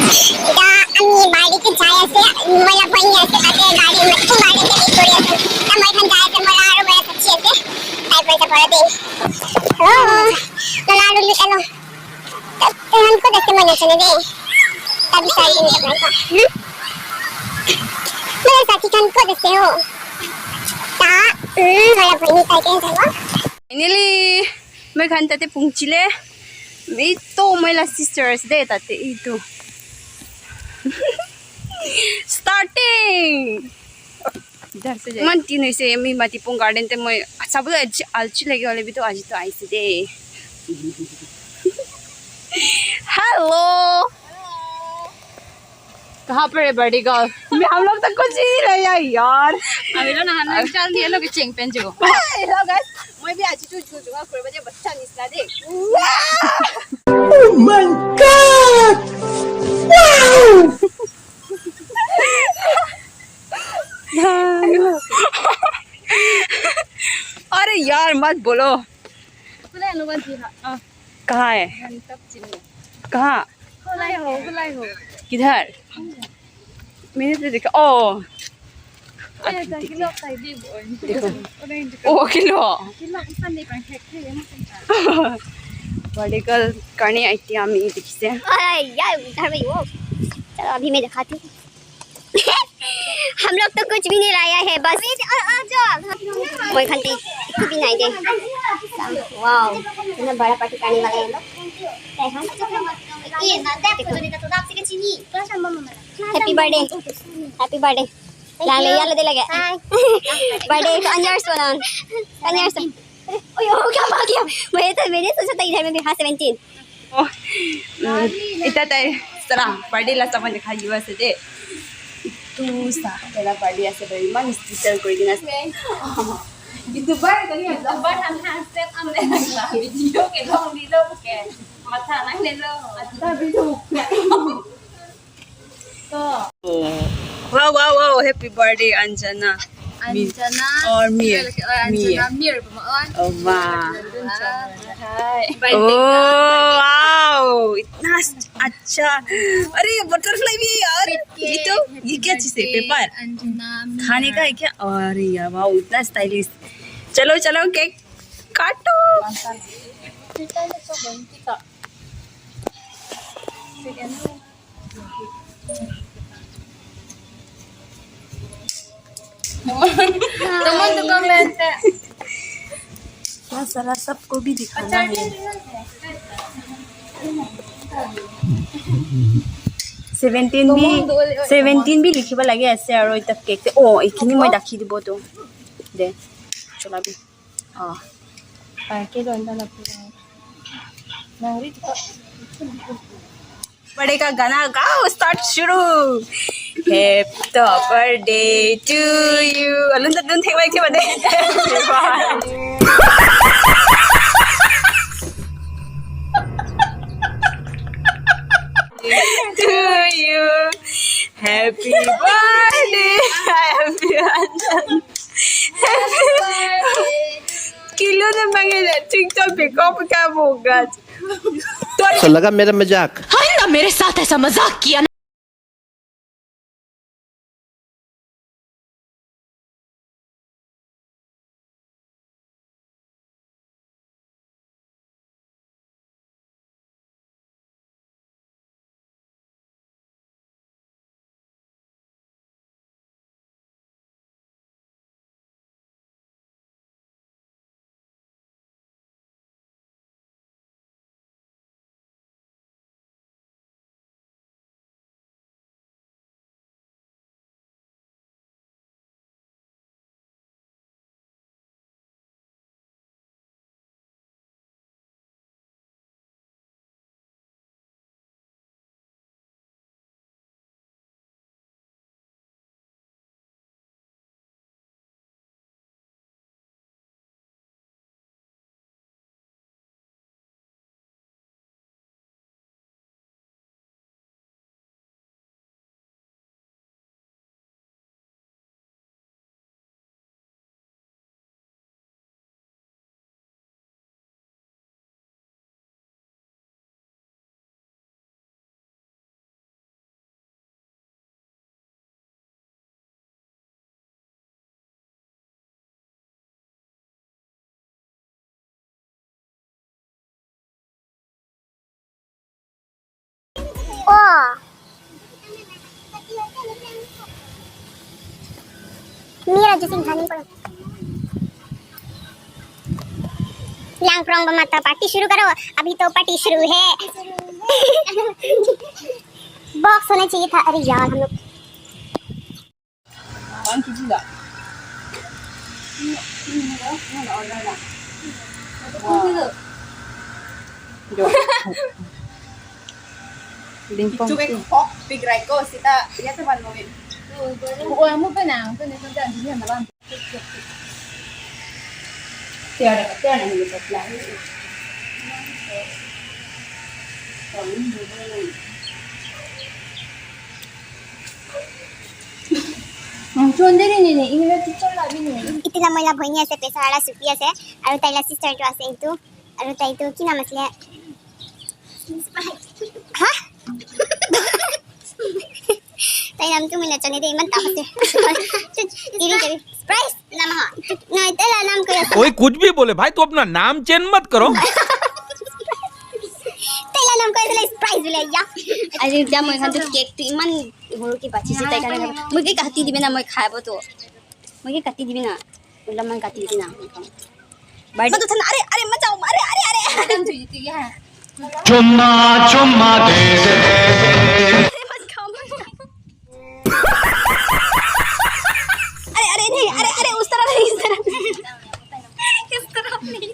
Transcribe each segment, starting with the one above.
এতিয়া আমি বাৰ্থডেতে যাই আছে। মই বহিনী আছে তাতে, গাড়ী গাৰ্ডেনতে ৱেইট কৰি আছে। এতিয়া মই এখন যাই আছে, মই আৰু মই চাচি আছে। তাই পইচা ভৰাতে ললা আৰু লুটালো। তেহান ক'ত আছে মই নাজানো দেই। তাৰ বিচাৰি কিনে নাই পোৱা। মোৰ চাচীখন ক'ত আছে? অ' তা মোৰ বহিনী তাইকে যাব। ফাইনেলি মই খান তাতে পুঞ্চিলে। এইটো মই চিষ্টাৰ আছে দেই তাতে। এইটো ষ্টাৰ্টিং ইমান দিন হৈছে। আমি মাটিপুং গাৰ্ডেনতে মই চাবলৈ আলচি লাগি হ'লে বিতো আজিতো আহিছে দেই। हेलो, कहाँ पर है बर्थडे गर्ल? हम लोग तो कुछ ही नहीं रहे यार। আমি নাহান চাল দিয়ে লোকে চেং পেন যাব। হেল্ল' গাইজ, মই বি আজিতো যোগা কৰিব যে বাচ্চা নিচিনা দেই। Oh my God! Wow! अरे यार, मत बोलो। कहाँ है? कहाँ? किधर? मैंने तो देखा। ओ देखो, ओ किलो बर्थडे गर्ल কাৰণে এতিয়া আমি দেখিছে। अरे यार, उधर में वो चलो, अभी मैं दिखाती हूँ। हम लोग तो कुछ भी नहीं लाया है, बस মই खानते একো भी नहीं दे। वाओ, इतना बड़ा पार्टी करने वाले हैं लोग। Happy birthday, happy birthday. लाले यार दे लगे बर्थडे 10 years one 10 years। ओए, ओ क्या भाग गया? मैं तो मैंने सोचा था इधर में भी। हाँ, 17। এতিয়া তাই চলা বাৰ্থডে লাষ্ট আমাৰ দেখা দিব আছে দেই। ইটো চাহ পেলা বাৰ্থডে আছে বাৰু, ইমান স্পেচিয়েল কৰি কিনে আছে। YouTuber. YouTuber ทำห้าเซตอันเลยวิดีโอเกลงดีโลกแกมาถ่ายนั่งในโลกก็ Wow, wow, wow, happy birthday, Anjana. Anjana और Mir. Anjana Mir Oh, wow. Oh, wow, इतना अच्छा। अरे, बटरफ्लाई भी है यार। ये तो ये क्या चीज है? पेपर अंजना। खाने का है क्या? अरे यार, वाओ, इतना स्टाइलिश। चलो चलो, केक काटो। Teman tuh komen. क्या सारा सबको भी दिखाना है। 17 বি, 17 বি লিখিব লাগে আছে। আৰু এতিয়া কেক, অ' এইখিনি মই ৰাখি দিবতো দে, চলাবি। অঁ। Nangri birthday का गाना गाओ, स्टार्ट, शुरू। Happy birthday to you. Alun alun take my birthday. To you. Happy birthday, happy Anjan. Kilo na mga TikTok pick up ka bugat. तो लगा मेरा मजाक। आइंदा मेरे साथ ऐसा मजाक किया। मेरा जो सिंह नहीं पड़ो। लांग प्रोंग माता, पार्टी शुरू करो, अभी तो पार्टी शुरू है। बॉक्स होना चाहिए था। अरे यार, हम लोग 1 kg la. ইতিলা মহিলা ভৈনী আছে, পেছাৰা চুপি আছে আৰু তাইলা চিষ্টাৰটো আছে এইটো আৰু তাইটো কি নাম আছিলে? হা, তাই নামটো মই নাজানে দেই, ইমান টাফ আছে। প্ৰাইজ নাম নহয়, তাইলা নাম কৈ আছে। कोई कुछ भी बोले भाई, तू अपना नाम चेंज मत करो। তাইলা নাম কৈ আছিলে প্ৰাইজ বোলে। ইয়া, আজি এতিয়া মই এখন কেকটো ইমান সৰুকৈ বাচিছে, তাই কাৰণে মই কি কাটি দিবি না? মই খাবতো মই কি কাটি দিবি না? অলপমান কাটি দিবি না? আৰে আৰে, মই যাওঁ। আৰে আৰে আৰে, चुम्मा चुम्मा दे दे। अरे अरे, नहीं, अरे अरे, उस तरफ नहीं, इस तरफ, इस तरफ नहीं।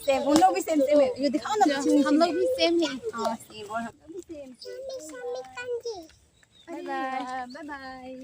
सेम, उन लोग भी सेम सेम है। ये दिखाओ ना। हम लोग भी सेम है। हाँ, सेम, और हम लोग भी same. Bye bye, bye bye.